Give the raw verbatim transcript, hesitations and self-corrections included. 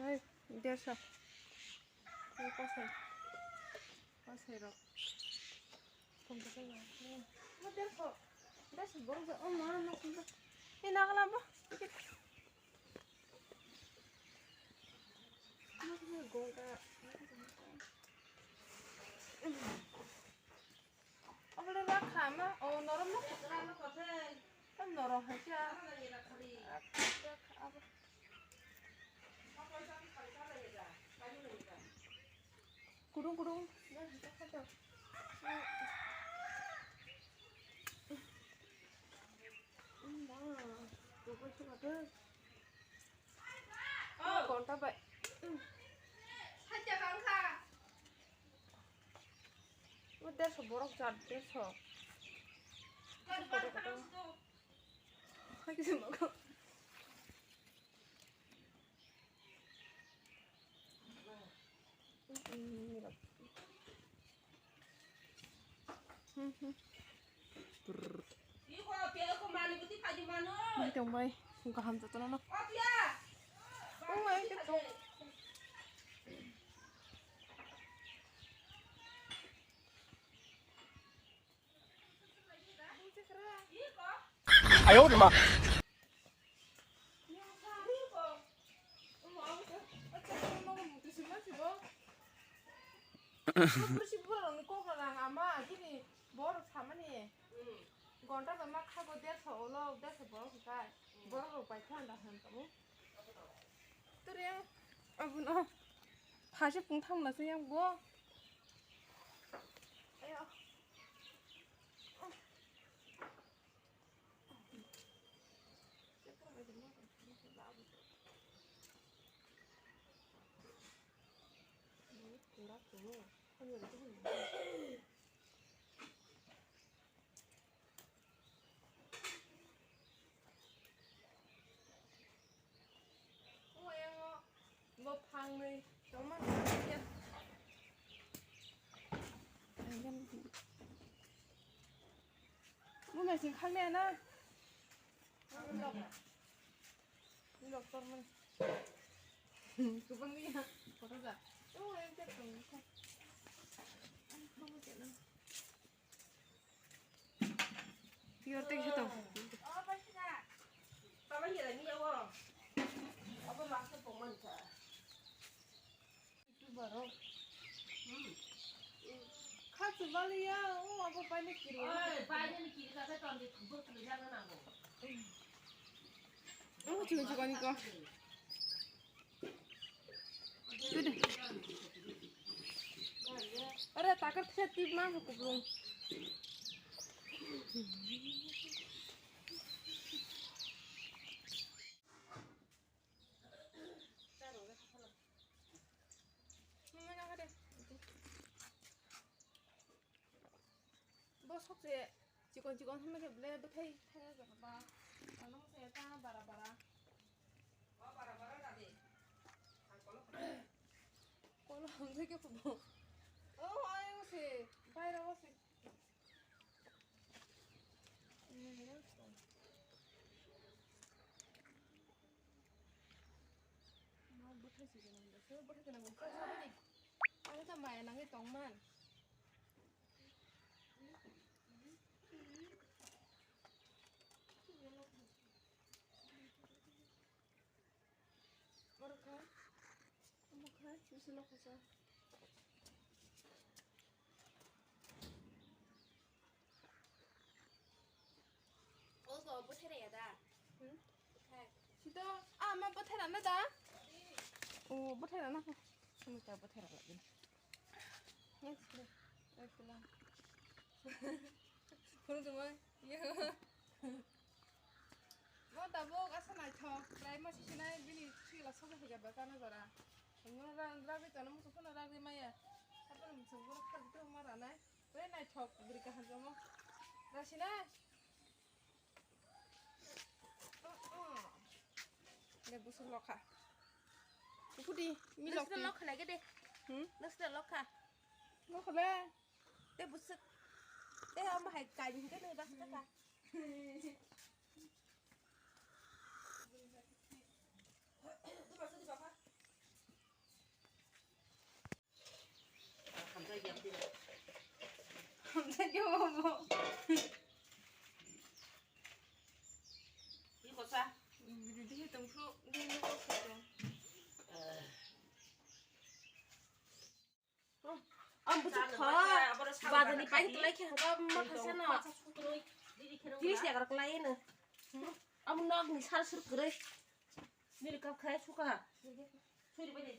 Hai, dersho. Hai, kosai. Kosai rok. Pungkasai rok. Ma dersho. Dersho borok ja. Oh, ma, ma, pungka. Ni nagala bo. Nagala gonta. Obolai rakha ma, o norom no. Tam norom hai kya. Kudung, kudung. Ma, kudung, kudung. Gonta bai. O dersho borok jar, dersho. Koto, koto. Hai kisa moko. Hmm, hmm. Ni tong bai, kaham jotono no. Oh, ai, ke tong. Ayo, ma. Borok samani gonta bai ma khago dersa ulo dersa borok hikai borok rok bai kha da han tamo. Tori ang abono phase pung thang na se yang bo. Ayo. Bo phangni tongma ya. Bo mai sing khang ne na. Lok. Lok tor mani. Kubang ni ya. Photo da. Oh, em tek tong. Ang khamo ke na. Pior tek jotong. Tama hira ni awo. Abo maksa pongman sa. Itu baro. Hmm. Kha chubali ya, o abo paine kiri. Oi, paine ni kiri ka se ton di bur kiri jana nango. Ang chungo chungo ni ko. Tudu. Ore takar thia tip ma kuplung. Bo sokse chikon chikon hwnba khe ble bwthai thaya jaga ba. Ano se ta bara bara. Kolo hwnjai khe kubo. Oh, ayo se baira o se. Ma bwthai se gwnang da se, bwthai gwnang bo kha sabani. Ano ta maya nangwi tongman. Oro kha, omo kha, bisi lokho sa. Ogo, bwthai raya da? Hmm? Bwthai. Sito, ah, ma bwthai rana da? O, bwthai rana kho. Sumita bwthai rana lagi. Yes, yes. Oi, pulang. Phone tuma. Iya. Bo tabuk asa naithok, khlai ma sisinai bini sigla sobo higa ba kana jora. Ngono ra, ra bi tono musu phano ra ri maya. Apun musu phano khajito ma ranai. Oi naithok bwrwi kaham jamo. Rasina. Le busuk lokha. Ukudi, mi lokti. Nasi lokha lagi deh. Hmm? Nasi lokha. Lokha le. Te busuk. Te ama hai kai ni ke ne das ka. Iko sa. Bidi dihi tongphru, dihi nukho khaito. Ang bujuk kha. Badani pain klai khe hangka ma khasa no. Tiris yagar klai no. Ang nog ni sar sur kre. Nil kap khai suka. Suri bade.